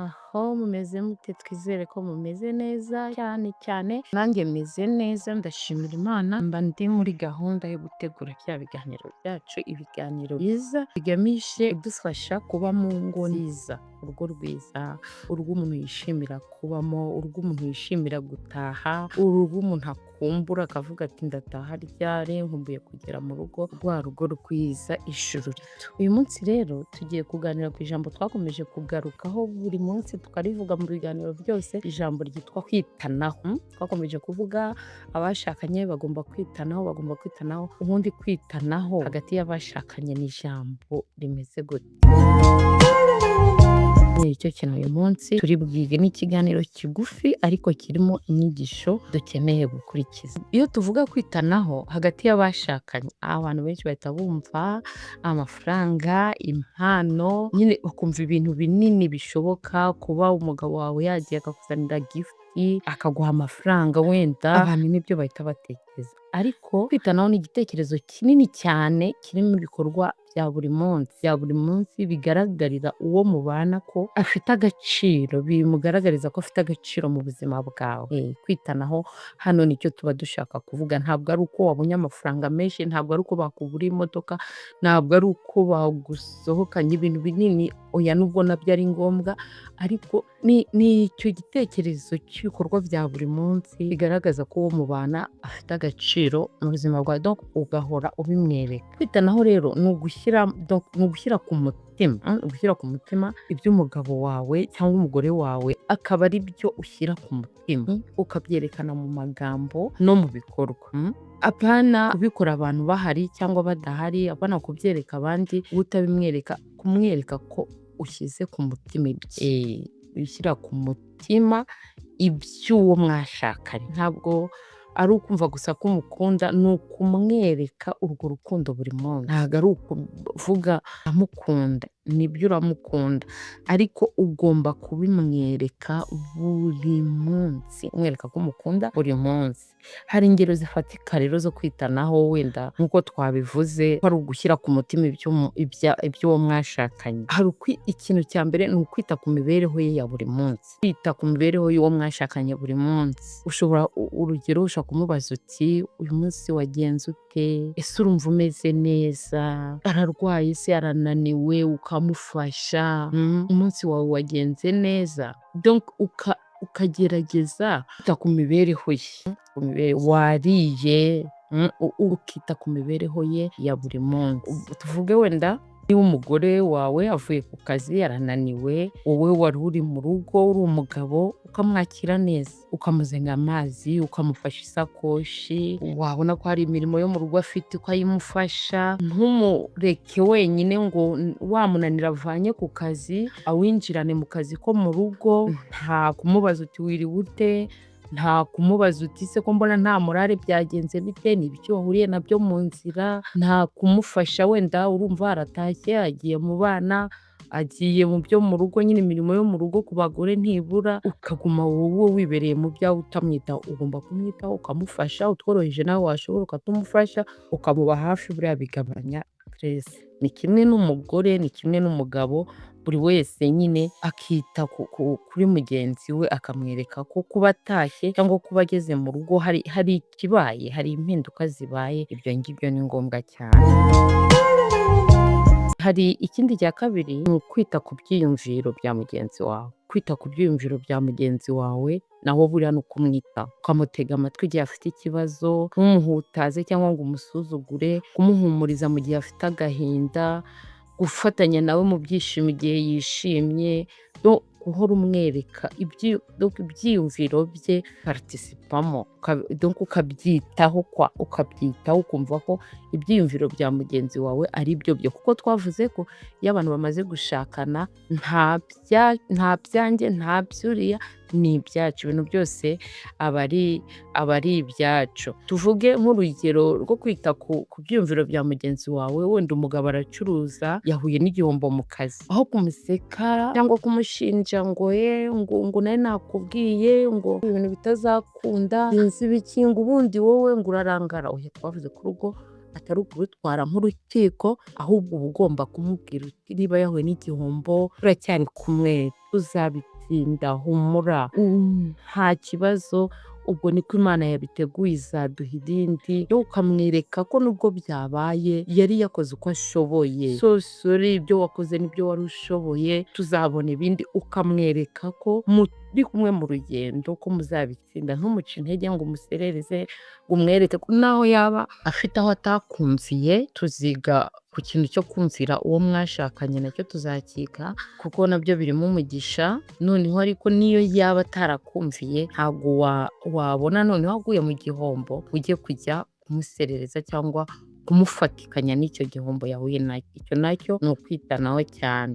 Muraho, mumeze mute? Twizere ko mumeze neza cyane cyane, nanjye meze neza ndashimira Imana. Mba ndi muri gahunda yo gutegura bya biganiro byacu, ibiganiro byiza bigamije kudufasha kuba mu ngo nziza, urugo rwiza, urugo umuntu yishimira kubamo, urugo umuntu yishimira gutaha, urugo umuntu akumbura akavuga ati ndataha ryari, nkumbuye kugera mu rugo, rwa rugo rwiza, ijuru rito. Uyu munsi rero tugiye kuganira ku ijambo twakomeje kugarukaho buri munsi tukarivuga mu biganiro byose, ijambo ryitwa kwitanaho. Twakomeje kuvuga abashakanye bagomba kwitanaho, bagomba kwitanaho. Ubundi kwitanaho hagati y'abashakanye ni ijambo rimeze gute? Ni icyo kintu uyu munsi turi bwige. Ni ikiganiro kigufi ariko kirimo inyigisho dukeneye gukurikiza. Iyo tuvuga kwitanaho hagati y'abashakanye, abantu benshi bahita bumva amafaranga, impano, nyine bakumva ibintu binini bishoboka, kuba umugabo wawe yagiye akakuzanira gift, akaguha amafaranga wenda, abantu nibyo bahita batekereza. Ariko kwitanaho ni igitekerezo kinini cyane kirimo ibikorwa bya buri munsi, bya buri munsi bigaragarira uwo mubana ko afite agaciro, bimugaragariza ko afite agaciro mu buzima bwawe. Kwitanaho hano nicyo tuba dushaka kuvuga, ntabwo ari uko wabonye amafaranga menshi, ntabwo ari uko bakuguriye imodoka, ntabwo ari uko bagusohokanye ibintu binini, oya, nubwo nabyo ari ngombwa, ariko ni icyo gitekerezo cy'ibikorwa bya buri munsi bigaragaza ko uwo mubana afite agaciro mu buzima bwawe, donc ugahora ubimwereka. Kwitanaho rero ni ugushyira ku mutima, ugushyira ku mutima iby'umugabo wawe cyangwa umugore wawe, akaba ari byo ushyira ku mutima, ukabyerekana mu magambo no mu bikorwa. Apana kubikora abantu bahari cyangwa badahari, apana kubyereka abandi utabimwereka, kumwereka ko ushyize ku mutima ibye, ushyira ku mutima iby'uwo mwashakanye. Ntabwo ari ukumva gusa ko umukunda, ni ukumwereka urwo rukundo buri munsi. Ntabwo ari ukuvuga ndamukunda, nibyo uramukunda, ariko ugomba kubimwereka buri munsi, umwereka ko umukunda buri munsi. Hari ingero zifatika rero zo kwitanaho, wenda nk'uko twabivuze ko ari ugushyira ku mutima iby'uwo mwashakanye. Hari ikintu cya mbere ni ukwita ku mibereho ye ya buri munsi, kwita ku mibereho y'uwo mwashakanye buri munsi. Ushobora, urugero, ushobora kumubaza uti: "Uyu munsi wagenze ute? Ese urumva umeze neza?" Ararwaye se, arananiwe, ukamufasha. "Umunsi wawe wagenze neza?" Donc ukagerageza kwita ku mibereho ye, ku mibereho, wariye, ukita ku mibereho ye ya buri munsi. Tuvuge wenda niba umugore wawe avuye ku kazi arananiwe, wowe wari uri mu rugo uri umugabo, ukamwakira neza, ukamuzanira amazi, ukamufasha isakoshi, wabona ko hari imirimo yo mu rugo afite ukayimufasha, ntumureke wenyine ngo wamunanira avanye ku kazi awinjirane mu kazi ko mu rugo, nta kumubaza uti: "Wiriwe ute?" Nta kumubaza uti: "Se ko mbona nta morale, byagenze bite? Ni ibiki wahuriye nabyo mu nzira?" Nta kumufasha, wenda urumva aratashye agiye mu bana, agiye mu byo mu rugo, nyine imirimo yo mu rugo ku bagore ntibura, ukaguma wowe wibereye mu byawe utamwitaho. Ugomba kumwitaho, ukamufasha, utworoheje nawe washobora ukatumufasha, ukamuba hafi, buriya bigabanya stress. Ni kimwe n'umugore, ni kimwe n'umugabo, buri wese nyine akita kuri mugenzi we, akamwereka ko kuba atashye cyangwa kuba ageze mu rugo hari ikibaye, hari impinduka zibaye, ibyo ngibyo ni ngombwa cyane. Hari ikindi cya kabiri, ni ukwita ku byiyumviro bya mugenzi wawe. Kwita ku byiyumviro bya mugenzi wawe naho buriya ni ukumwitaho, ukamutega amatwi igihe afite ikibazo, ntumuhutaze cyangwa ngo umusuzugure, kumuhumuriza mu gihe afite agahinda, gufatanya nawe mu byishimo igihe yishimye, guhora umwereka ibyiyumviro bye, participamo, donc ukabyitaho kwa, ukabyitaho, ukumva ko ibyiyumviro bya mugenzi wawe ari byo byo, kuko twavuze ko iyo abantu bamaze gushakana nta byanjye, nta by'uriya, ni ibyacu, ibintu byose aba ari ibyacu. Tuvuge nk'urugero rwo kwita ku byiyumviro bya mugenzi wawe, wenda umugabo aracuruza yahuye n'igihombo mu kazi, aho kumuseka cyangwa kumushinja ngo ye ngo nari nakubwiye ngo ibintu bitazakunda, sinzi ibiki, ngo ubundi wowe ngo urarangara, oya, twavuze ko urugo Atari ukubitwara nk'urukiko, ahubwo uba ugomba kumubwira uti niba yahuye n'igihombo, turacyari kumwe, tuzabitsinda, humura, nta kibazo, ubwo niko Imana yabiteguye, izaduha irindi, ukamwereka ko nubwo byabaye yari yakoze uko ashoboye. So sorry, ibyo wakoze nibyo wari ushoboye, tuzabona ibindi, ukamwereka ko muri kumwe mu rugendo, ko muzabitsinda. Ntumuce intege ngo umuserereze, ngo umwereke ko naho yaba afite aho atakumviye. Tuziga ku kintu cyo kumvira uwo mwashakanye, nacyo tuzakiga kuko nabyo birimo umugisha. Noneho ariko niyo yaba atarakumviye, ntabwo wabona noneho aguye mu gihombo ujye kujya kumuserereza cyangwa kumufatikanya n'icyo gihombo yahuye nacyo. Icyo nacyo ni ukwitanaho cyane.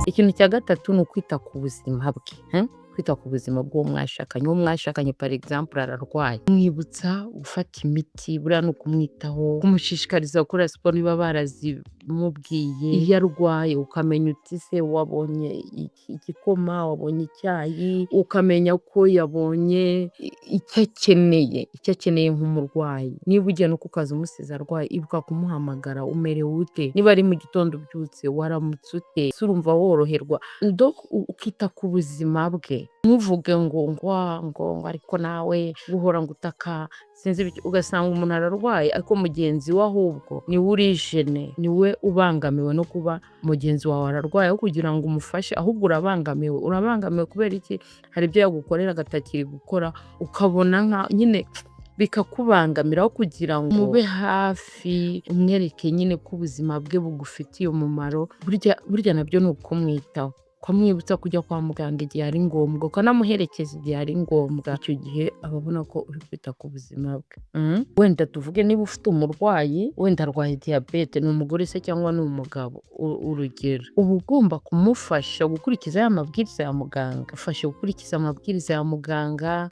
Ikintu cya gatatu ni ukwita ku buzima bwe, kwita ku buzima bw'uwo mwashakanye. Uwo mwashakanye, par exemple, ararwaye, kumwibutsa gufata imiti, buriya ni ukumwitaho, kumushishikariza gukora siporo niba barazimubwiye. Iyo arwaye ukamenya uti se wabonye igikoma, wabonye icyayi, ukamenya ko yabonye icyo akeneye, icyo akeneye nk'umurwayi. Niba ugiye no ku kazi umusize arwaye, ibuka kumuhamagara: umerewe ute? Niba ari mu gitondo ubyutse, waramutse ute? Ese urumva woroherwa? Ukita ku buzima bwe, ntuvuge ngo ngo ariko nawe guhora ngo utaka sinzi ibiki. Ugasanga umuntu ararwaye ariko mugenzi we ahubwo niwe uri gêné, niwe ubangamiwe no kuba mugenzi wawe ararwaye. Aho kugira ngo umufashe, ahubwo urabangamiwe. Urabangamiwe kubera iki? Hari ibyo yagukoreraga atakiri gukora, ukabona nka nyine bikakubangamira, aho kugira ngo mube hafi, umwereke nyine ko ubuzima bwe bugufitiye umumaro. Burya burya nabyo ni ukumwitaho, ukamwibutsa kujya kwa muganga igihe ari ngombwa, ukanamuherekeza igihe ari ngombwa. Icyo gihe aba abona ko uri kwita ku buzima bwe. Wenda tuvuge niba ufite umurwayi, wenda arwaye diyabete, ni umugore se cyangwa ni umugabo, urugero, uba ugomba kumufasha gukurikiza ya mabwiriza ya muganga. Ufashe gukurikiza amabwiriza ya muganga,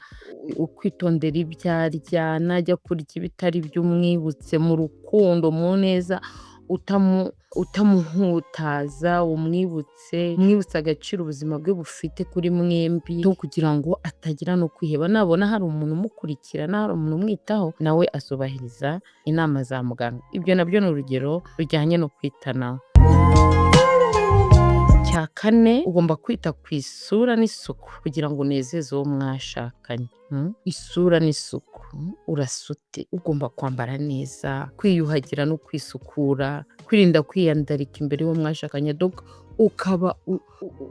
ukwitondera ibyo arya, najya kurya ibitari byo umwibutse mu rukundo, mu neza, utamuhutaza, umwibutse agaciro ubuzima bwe bufite kuri mwembi, kugira ngo atagira no kwiheba. Nabona hari umuntu umukurikirana, hari umuntu umwitaho, nawe azubahiriza inama za muganga. Ibyo nabyo ni urugero rujyanye no kwitanaho. Icya kane, ugomba kwita ku isura n'isuku kugira ngo unezeze uwo mwashakanye. Isura n'isuku, urasa ute? Ugomba kwambara neza, kwiyuhagira no kwisukura, kwirinda kwiyandarika imbere y'uwo mwashakanye, donc ukaba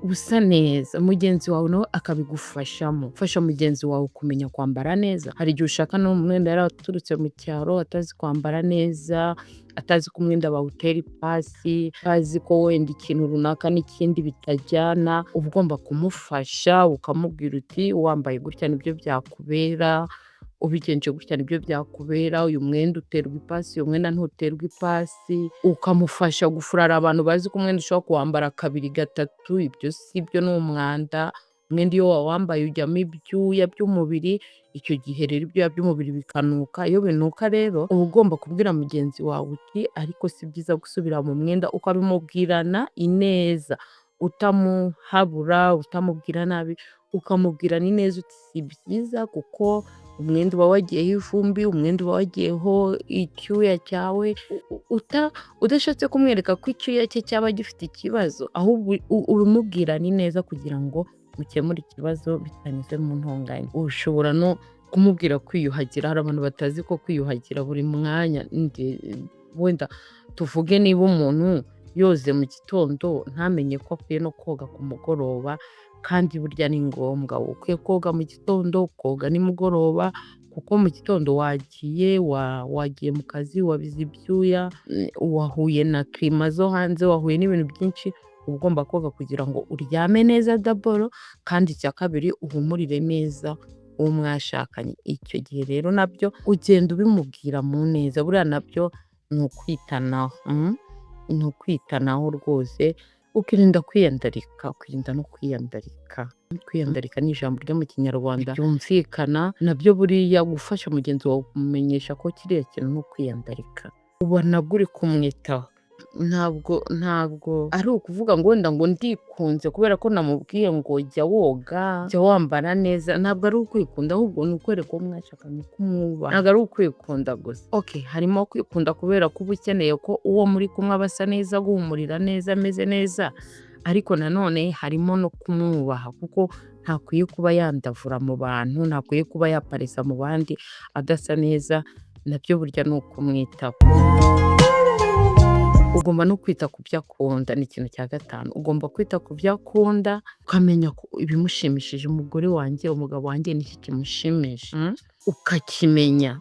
usa neza, mugenzi wawe nawe akabigufashamo. Fasha mugenzi wawe kumenya kwambara neza. Hari igihe ushaka n'umwenda yaraturutse mu cyaro atazi kwambara neza, atazi ko umwenda bawutera ipasi, atazi ko wenda ikintu runaka n'ikindi bitajyana. Uba ugomba kumufasha, ukamubwira uti wambaye gutya nibyo byakubera, ubigenje gutya nibyo byakubera, uyu mwenda uterwa ipasi, uyu mwenda ntuterwa ipasi, ukamufasha gufura. Hari abantu bazi ko umwenda ushobora kuwambara kabiri, gatatu, ibyo si byo, ni umwanda. Umwenda iyo wawambaye ujyamo ibyuya by'umubiri, icyo gihe rero ibyuya by'umubiri bikanuka. Iyo binuka rero uba ugomba kubwira mugenzi wawe uti ariko si byiza gusubira mu mwenda, ukabimubwirana ineza, utamuhabura, utamubwira nabi, ukamubwirana ineza uti si byiza kuko umwenda uba wagiyeho ivumbi, umwenda uba wagiyeho icyuya cyawe, udashatse kumwereka ko icyuya cye cyaba gifite ikibazo, ahubwo ubimubwirana ineza kugira ngo mukemure ikibazo bitanyuze mu ntonganya. Ushobora no kumubwira kwiyuhagira. Hari abantu batazi ko kwiyuhagira buri mwanya, wenda tuvuge niba umuntu yoze mu gitondo ntamenye ko akwiye no koga ku mugoroba, kandi burya ni ngombwa. Ukwiye koga mu gitondo, ukoga nimugoroba, kuko mu gitondo wagiye mu kazi, wabize ibyuya, wahuye na climat zo hanze, wahuye n'ibintu byinshi, uba ugomba koga kugira ngo uryame neza d'abord, kandi icya kabiri uhumurire neza uwo mwashakanye. Icyo gihe rero nabyo ugenda ubimubwira mu neza, buriya nabyo ni ukwitanaho, ni ukwitanaho rwose, ukirinda kwiyandarika, ukirinda no kwiyandarika. Kwiyandarika ni ijambo ryo mu Kinyarwanda ryumvikana, nabyo buriya gufasha mugenzi wawe kumumenyesha ko kiriya kintu ni ukwiyandarika, uba nabwo uri kumwitaho. Ntabwo ari ukuvuga ngo wenda ngo ndikunze kubera ko namubwiye ngo jya woga, jya wambara neza. Ntabwo ari ukwikunda, ahubwo ni ukwereka uwo mwashakanye ko umwubaha. Ntabwo ari ukwikunda gusa. Okay, harimo kwikunda kubera ko uba ukeneye ko uwo muri kumwe aba asa neza, aguhumurira neza, ameze neza, ariko nanone harimo no kumwubaha, kuko ntakwiye kuba yandavura mu bantu, ntakwiye kuba yaparesa mu bandi adasa neza. Nabyo burya ni ukumwitaho. Ugomba no kwita ku byo akunda, ni ikintu cya gatanu. Ugomba kwita ku byo akunda, ukamenya ibimushimishije. Umugore wanjye, umugabo wanjye, ni iki kimushimisha? Ukakimenya,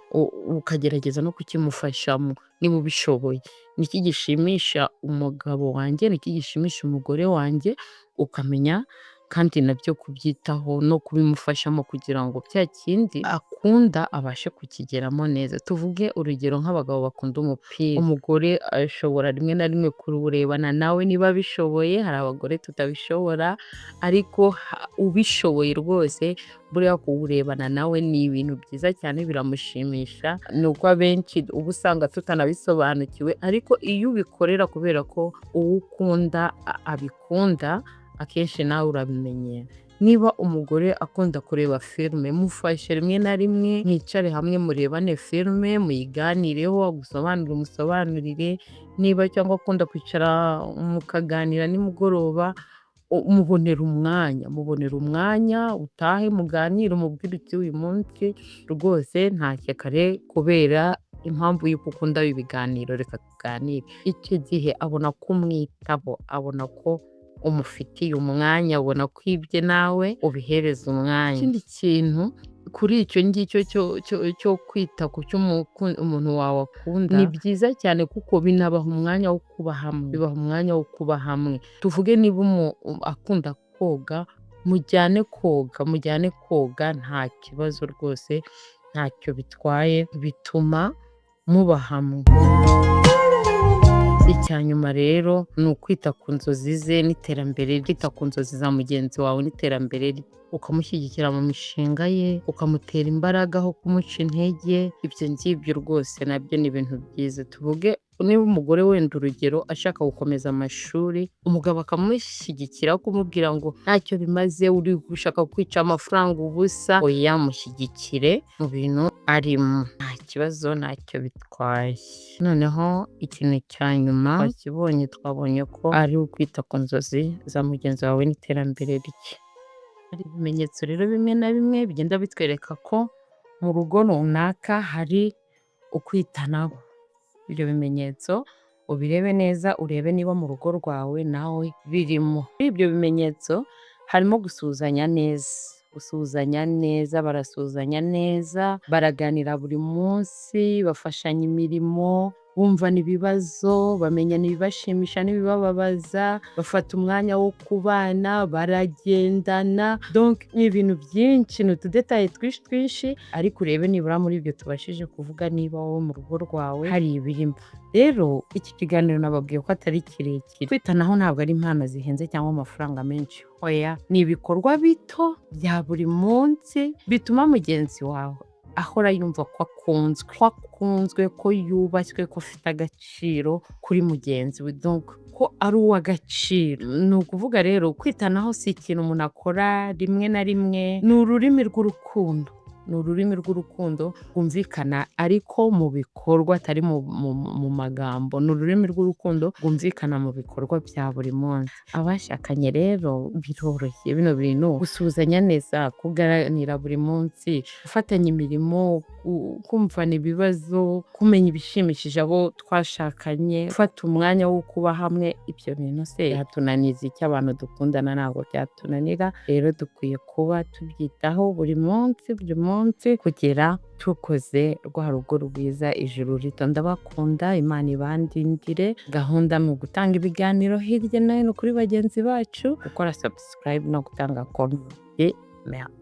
ukagerageza no kukimufashamo niba ubishoboye. Ni iki gishimisha umugabo wanjye? Ni iki gishimisha umugore wanjye? Ukamenya kandi nabyo kubyitaho no kubimufashamo kugira ngo cya kindi akunda abashe kukigeramo neza. Tuvuge urugero nk'abagabo bakunda umupira, umugore ashobora rimwe na rimwe kuwurebana nawe niba abishoboye. Hari abagore tutabishobora, ariko ubishoboye rwose buriya kuwurebana nawe ni ibintu byiza cyane, biramushimisha. Ni uko abenshi uba usanga tutanabisobanukiwe, ariko iyo ubikorera kubera ko uwo ukunda abikunda, akenshi nawe urabimenyera. Niba umugore akunda kureba filime, mufashe rimwe na rimwe mwicare hamwe murebane filime, muyiganireho, agusobanurire, umusobanurire. Niba cyangwa akunda kwicara mukaganira nimugoroba, mubonera umwanya utahe muganire, umubwire uti: "Uyu munsi rwose ntashye kare kubera impamvu y'uko ukunda ibiganiro, reka tuganire." Icyo gihe abona ko umwitaho, abona ko umufitiye umwanya, abona ko ibye nawe ubihereza umwanya. Ikindi kintu kuri icyo ngicyo cyo kwita ku cyo umuntu wawe akunda, ni byiza cyane kuko binabaha umwanya wo kuba hamwe, bibaha umwanya wo kuba hamwe. Tuvuge niba akunda koga, mujyane koga, mujyane koga, nta kibazo rwose, ntacyo bitwaye, bituma muba hamwe. Icya nyuma rero ni ukwita ku nzozi ze n'iterambere, kwita ku nzozi za mugenzi wawe n'iterambere rye, ukamushyigikira mu mishinga ye, ukamutera imbaraga aho kumuca intege. Ibyo ngibyo rwose nabyo ni ibintu byiza. Tuvuge niba umugore wenda, urugero, ashaka gukomeza amashuri, umugabo akamushyigikira kumubwira ngo ntacyo bimaze, uri gushaka kwica amafaranga ubusa, oya, mushyigikire mu bintu arimo, nta kibazo, ntacyo bitwaye. Noneho ikintu cya nyuma twakibonye, twabonye ko ari ukwita ku nzozi za mugenzi wawe n'iterambere rye. Hari ibimenyetso rero bimwe na bimwe bigenda bitwereka ko mu rugo runaka hari ukwitanaho. Ibyo bimenyetso ubirebe neza, urebe niba mu rugo rwawe nawe birimo. Muri ibyo bimenyetso harimo gusuhuzanya neza, gusuhuzanya neza, barasuhuzanya neza, baraganira buri munsi, bafashanya imirimo, bumvana ibibazo, bamenyana ibibashimisha n'ibibababaza, bafata umwanya wo kubana, baragendana, donc ni ibintu byinshi, ni utudétails twinshi twinshi, ariko urebe nibura muri ibyo tubashije kuvuga niba wowe mu rugo rwawe hari ibirimo. Rero iki kiganiro nababwiye ko atari kirekire. Kwitanaho ntabwo ari impano zihenze cyangwa amafaranga menshi, oya, ni ibikorwa bito bya buri munsi bituma mugenzi wawe ahora yumva ko akunzwe, ko akunzwe, ko yubashywe, ko afite agaciro kuri mugenzi we, donc ko ari uw'agaciro. Ni ukuvuga rero kwitanaho si ikintu umuntu akora rimwe na rimwe, ni ururimi rw'urukundo, ni ururimi rw'urukundo rwumvikana ariko mu bikorwa, atari mu magambo. Ni ururimi rw'urukundo rwumvikana mu bikorwa bya buri munsi. Abashakanye rero biroroshye bino bintu: gusuhuzanya neza, kuganira buri munsi, gufatanya imirimo, kumvana ibibazo, kumenya ibishimishije abo twashakanye, gufata umwanya wo kuba hamwe. Ibyo bintu se byatunaniza iki? Abantu dukundana ntabwo byatunanira. Rero dukwiye kuba tubyitaho buri munsi, buri munsi, kugera tukoze rwa rugo rwiza, ijuru rito. Ndabakunda, Imana ibandindire. Gahunda ni ugutanga ibiganiro hirya no hino kuri bagenzi bacu, gukora subscribe no gutanga comment. Merci.